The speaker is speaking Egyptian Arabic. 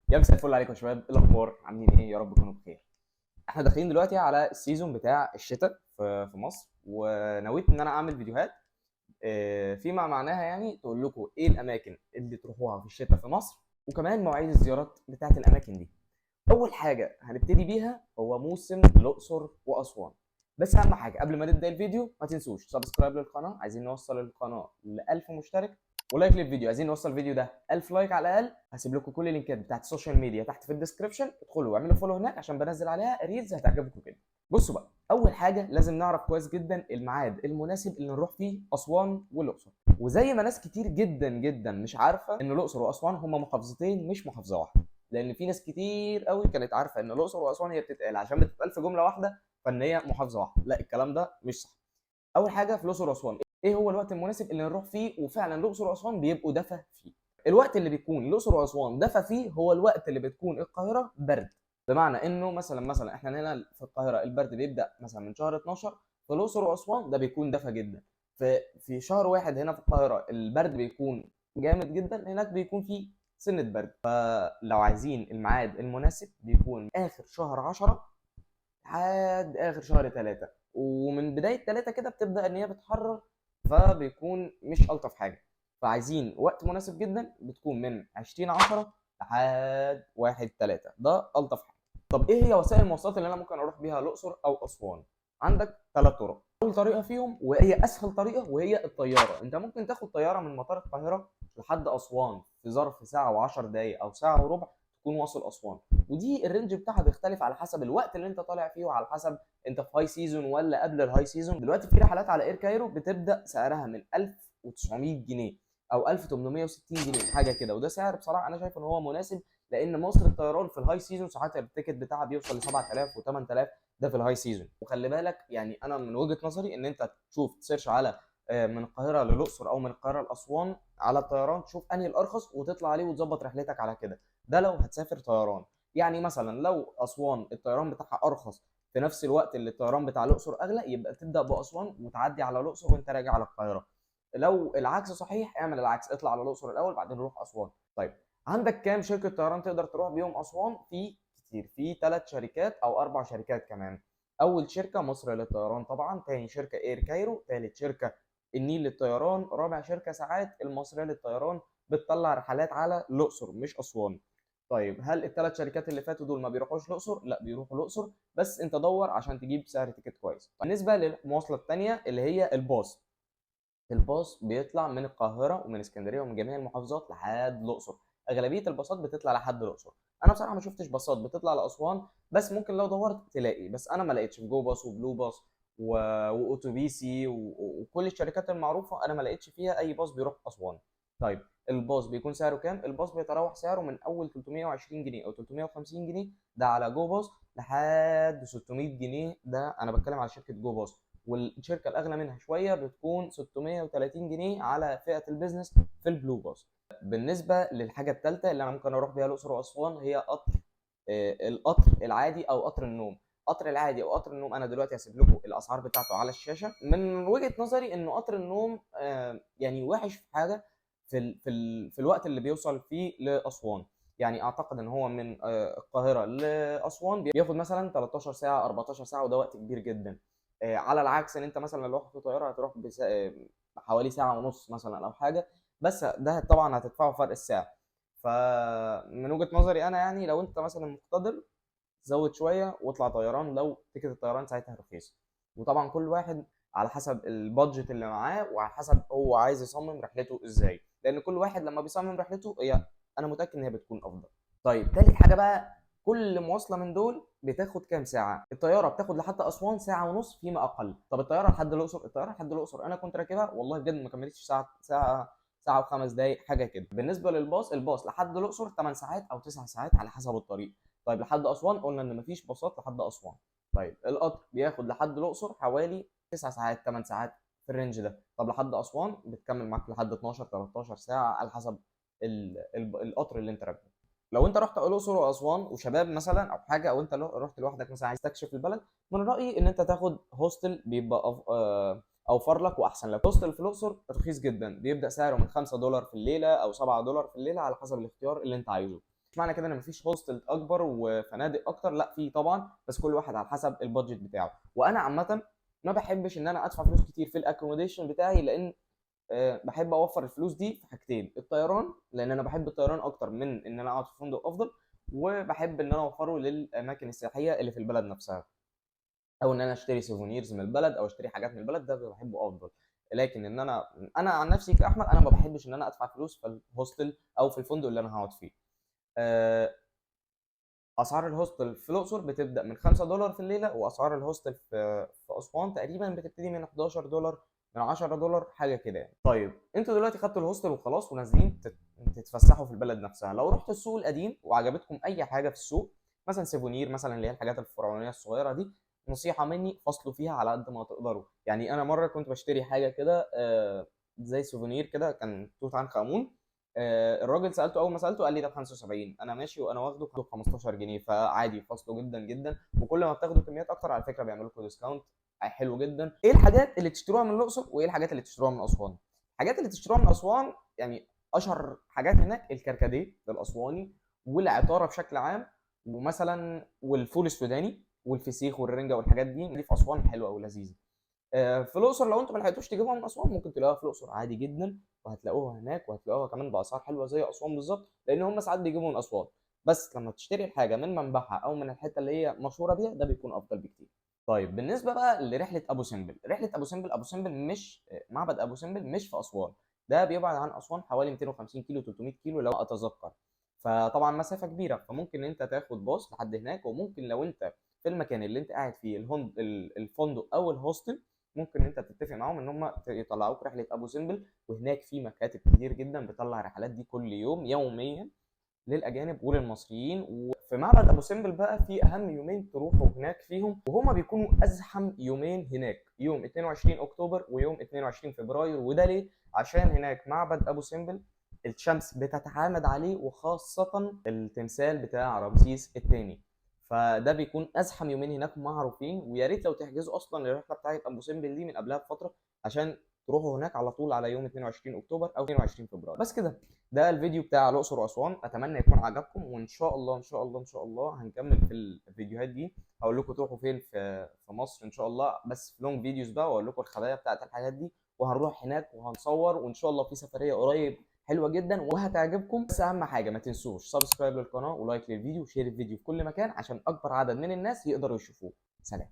يا مساء الفل عليكم يا شباب، ايه الاخبار؟ عاملين ايه؟ يا رب تكونوا بخير. احنا داخلين دلوقتي على ال season بتاع الشتاء في مصر، ونويت ان انا اعمل فيديوهات فيما معناها يعني تقول لكم ايه الاماكن اللي تروحوها في الشتاء في مصر، وكمان مواعيد الزيارات بتاعت الاماكن دي. اول حاجة هنبتدي بيها هو موسم الاقصر واسوان. بس اهم حاجة قبل ما نبدا الفيديو ما تنسوش subscribe للقناه، عايزين نوصل القناة ل 1000 مشترك، و like للفيديو، عايزين نوصل الفيديو ده 1000 like على الاقل. هسيب لكم كل اللينكات بتاعت ال social media تحت في ال description، ادخلوا واعملوا follow هناك عشان بنزل عليها reels هتعجبكم كده. بصوا بقى، اول حاجة لازم نعرف كويس جدا الميعاد المناسب اللي نروح فيه اسوان والاقصر. وزي ما ناس كتير جدا جدا مش عارفه ان الاقصر واسوان هما محافظتين مش محافظة واحده، لان في ناس كتير قوي كانت عارفه ان الاقصر واسوان هي بتتقال عشان بتتقال في جملة واحدة فان هي محافظة واحده. لا، الكلام ده مش صح. اول حاجة في الاقصر واسوان، ايه هو الوقت المناسب اللي نروح فيه وفعلا الاقصر واسوان بيبقوا دفا فيه؟ الوقت اللي بيكون الاقصر واسوان دفا فيه هو الوقت اللي بتكون القاهرة برد. بمعنى انه مثلا احنا هنا في القاهرة البرد بيبدا مثلا من شهر 12، في الاقصر واسوان ده بيكون دفا جدا. في شهر واحد هنا في القاهرة البرد بيكون جامد جدا، هناك بيكون فيه سنة برد. فلو عايزين الميعاد المناسب بيكون اخر شهر 10 لحد اخر شهر 3، ومن بداية 3 كده بتبدا ان هي بتحرر، فبيكون مش الطف حاجة. فعايزين وقت مناسب جدا بتكون من 20/10 لحد 1/3، ده الطف حاجة. طب ايه هي وسائل المواصلات اللي انا ممكن اروح بيها الاقصر او اسوان؟ عندك 3 طرق. اول طريقه فيهم وهي اسهل طريقه وهي الطيارة. انت ممكن تاخد طيارة من مطار القاهرة لحد اسوان في ظرف ساعة و10 دقائق او ساعة وربع تكون واصل اسوان، ودي ال range بتاعها بيختلف على حسب الوقت اللي انت طالع فيه وعلى حسب انت في high season ولا قبل ال high season. دلوقتي في رحلات على Air Cairo بتبدا سعرها من 1900 جنيه او 1860 جنيه حاجة كده، وده سعر بصراحة انا شايف ان هو مناسب، لان مصر الطيران في ال high season ساعات ال ticket بتاعها بيوصل ل 7000 و8000، ده في ال high season. وخلي بالك يعني انا من وجهه نظري ان انت تشوف ت search على من القاهرة للاقصر او من القاهرة لاسوان على الطيران، تشوف انهي الارخص وتطلع عليه وتظبط رحلتك على كده. ده لو هتسافر طيران. يعني مثلا لو اسوان الطيران بتاعها ارخص في نفس الوقت اللي الطيران بتاع الاقصر اغلى، يبقى تبدا باسوان وتعدي على الاقصر وانت راجع على القاهرة. لو العكس صحيح اعمل العكس، اطلع على الاقصر الاول بعدين روح اسوان. طيب عندك كام شركة طيران تقدر تروح بيهم اسوان؟ في كتير، في 3 شركات او 4 شركات كمان. اول شركة مصر للطيران طبعا، تاني شركة Air Cairo، تالت شركة النيل للطيران، رابع شركة ساعات المصرية للطيران بتطلع رحلات على الاقصر مش اسوان. طيب هل الثلاث شركات اللي فاتوا دول ما بيروحوش الاقصر؟ لا بيروحوا الاقصر، بس انت دور عشان تجيب سعر ticket كويس. بالنسبة للمواصله الثانية اللي هي الباص، الباص بيطلع من القاهرة ومن اسكندرية ومن جميع المحافظات لحد الاقصر. اغلبية الباصات بتطلع لحد الاقصر. انا بصراحة ما شفتش باصات بتطلع لاسوان، بس ممكن لو دورت تلاقي، بس انا ما لقيتش في Go Bus و Blue Bus واوتوبيسي وكل الشركات المعروفة انا ما لقيتش فيها اي باص بيروح اسوان. طيب الباص بيكون سعره كام؟ الباص بيتراوح سعره من اول 320 جنيه او 350 جنيه ده على Go Bus لحد 600 جنيه، ده انا بتكلم على شركة Go Bus. والشركة الاغلى منها شوية بتكون 630 جنيه على فئة ال business في ال Blue Bus. بالنسبة للحاجة الثالثة اللي انا ممكن اروح بيها الاقصر واسوان هي قطر، القطر العادي او قطر النوم. قطر العادي او قطر النوم انا دلوقتي هسيب لكم الاسعار بتاعته على الشاشة. من وجهه نظري انه قطر النوم يعني وحش في حاجة في الوقت اللي بيوصل فيه لاسوان. يعني اعتقد ان هو من القاهرة لاسوان بياخد مثلا 13 ساعة 14 ساعة، وده وقت كبير جدا. على العكس ان انت مثلا لو رحت طيارة هتروح حوالي ساعة ونص مثلا او حاجة، بس ده طبعا هتدفعه فرق الساعة. فمن وجهه نظري انا يعني لو انت مثلا مقتدر زود شوية واطلع طيران لو ticket الطيران ساعتها رخيص. وطبعا كل واحد على حسب ال budget اللي معاه وعلى حسب هو عايز يصمم رحلته ازاي، لان كل واحد لما بيصمم رحلته هي انا متاكد ان هي بتكون افضل. طيب تالت حاجة بقى، كل مواصلة من دول بتاخد كام ساعة؟ الطيارة بتاخد لحد اسوان ساعة ونص فيما اقل. طب الطيارة لحد الاقصر، الطيارة لحد الاقصر انا كنت راكبها والله بجد ما كملتش ساعة، ساعة، ساعة وخمس دقايق حاجة كده. بالنسبة للباص، الباص لحد الاقصر 8 ساعات او 9 ساعات على حسب الطريق. طيب لحد اسوان قلنا ان مفيش باصات لحد اسوان. طيب القطر بياخد لحد الاقصر حوالي 9 ساعات 8 ساعات في ال range ده. طب لحد اسوان بتكمل معاك لحد 12 13 ساعة على حسب القطر اللي انت راكبه. لو انت رحت الاقصر واسوان وشباب مثلا او حاجة، او انت رحت لوحدك مثلا عايز تستكشف البلد، من رايي ان انت تاخد hostel، بيبقى اوفر لك واحسن لك. hostel في الاقصر رخيص جدا، بيبدا سعره من $5 في الليلة او $7 في الليلة على حسب الاختيار اللي انت عايزه. مش معنى كده ان مفيش hostel اكبر وفنادق اكتر، لا في طبعا، بس كل واحد على حسب ال budget بتاعه. وانا عامة ما بحبش ان انا ادفع فلوس كتير في ال accommodation بتاعي، لان بحب اوفر الفلوس دي في حاجتين: الطيران، لان انا بحب الطيران اكتر من ان انا اقعد في فندق افضل، وبحب ان انا اوفره للاماكن السياحية اللي في البلد نفسها، او ان انا اشتري souvenirs من البلد او اشتري حاجات من البلد، ده بحبه افضل. لكن ان انا عن نفسي كاحمد، انا ما بحبش ان انا ادفع فلوس في ال hostel او في الفندق اللي انا هقعد فيه. اسعار ال hostel في الاقصر بتبدا من $5 في الليله، واسعار ال hostel في اسوان تقريبا بتبتدي من $11، من $10 حاجة كده يعني. طيب انتوا دلوقتي خدتوا ال hostel وخلاص ونازلين تتفسحوا في البلد نفسها. لو رحتوا السوق القديم وعجبتكم اي حاجة في السوق، مثلا souvenir مثلا اللي هي الحاجات الفرعونية الصغيرة دي، نصيحة مني فصلوا فيها على قد ما تقدروا. يعني انا مرة كنت بشتري حاجة كده زي souvenir كده، كان توت عنخ امون، الراجل سالته، اول ما سالته قال لي ده ب 75، انا ماشي وانا واخده ب 15 جنيه، فعادي فاصلة جدا جدا. وكل ما بتاخدوا كميات اكتر على فكرة بيعملوا لكم discount حلو جدا. ايه الحاجات اللي تشتروها من الاقصر وايه الحاجات اللي تشتروها من اسوان؟ الحاجات اللي تشتروها من اسوان يعني اشهر حاجات هناك الكركديه الاسواني والعطاره بشكل عام، ومثلا والفول السوداني والفسيخ والرنجه والحاجات دي في اسوان حلوة ولذيذه. في الاقصر لو انتم ما لحقتوش تجيبوها من اسوان ممكن تلاقوها في الاقصر عادي جدا، وهتلاقوها هناك، وهتلاقوها كمان باسعار حلوة زي اسوان بالظبط، لان هم ساعات بيجيبوا من اسوان. بس لما تشتري الحاجة من منبعها او من الحتة اللي هي مشهورة بيها ده بيكون افضل بكتير. طيب بالنسبة بقى لرحلة ابو سمبل، رحله ابو سمبل، ابو سمبل مش معبد ابو سمبل مش في اسوان، ده بيبعد عن اسوان حوالي 250 كيلو 300 كيلو لو اتذكر، فطبعا مسافة كبيره. فممكن انت تاخد باص لحد هناك، وممكن لو انت في المكان اللي انت قاعد فيه الفندق او ال hostel، ممكن انت تتفق معاهم ان هم يطلعوك رحله ابو سمبل. وهناك في مكاتب كتير جدا بتطلع الرحلات دي كل يوم يوميا للاجانب وللمصريين. وفي معبد ابو سمبل بقى في اهم يومين تروحوا هناك فيهم، وهما بيكونوا ازحم يومين هناك، يوم 22 اكتوبر ويوم 22 فبراير. وده ليه؟ عشان هناك معبد ابو سمبل الشمس بتتعامد عليه، وخاصة التمثال بتاع رمسيس الثاني، فده بيكون ازحم يومين هناك معروفين. ويا ريت لو تحجزوا اصلا الرحلة بتاعت ابو سمبل دي من قبلها بفترة عشان تروحوا هناك على طول على يوم 22 اكتوبر او 22 فبراير. بس كده ده الفيديو بتاع الاقصر واسوان، اتمنى يكون عجبكم، وان شاء الله ان شاء الله ان شاء الله هنكمل في الفيديوهات دي. هقول لكم تروحوا فين في مصر ان شاء الله، بس في long videos بقى، واقول لكم الخبايا بتاعت الحاجات دي، وهنروح هناك وهنصور، وان شاء الله في سفرية قريب حلوة جدا وهتعجبكم. بس اهم حاجة ما تنسوش subscribe للقناة و like للفيديو و share الفيديو في كل مكان عشان اكبر عدد من الناس يقدروا يشوفوه. سلام.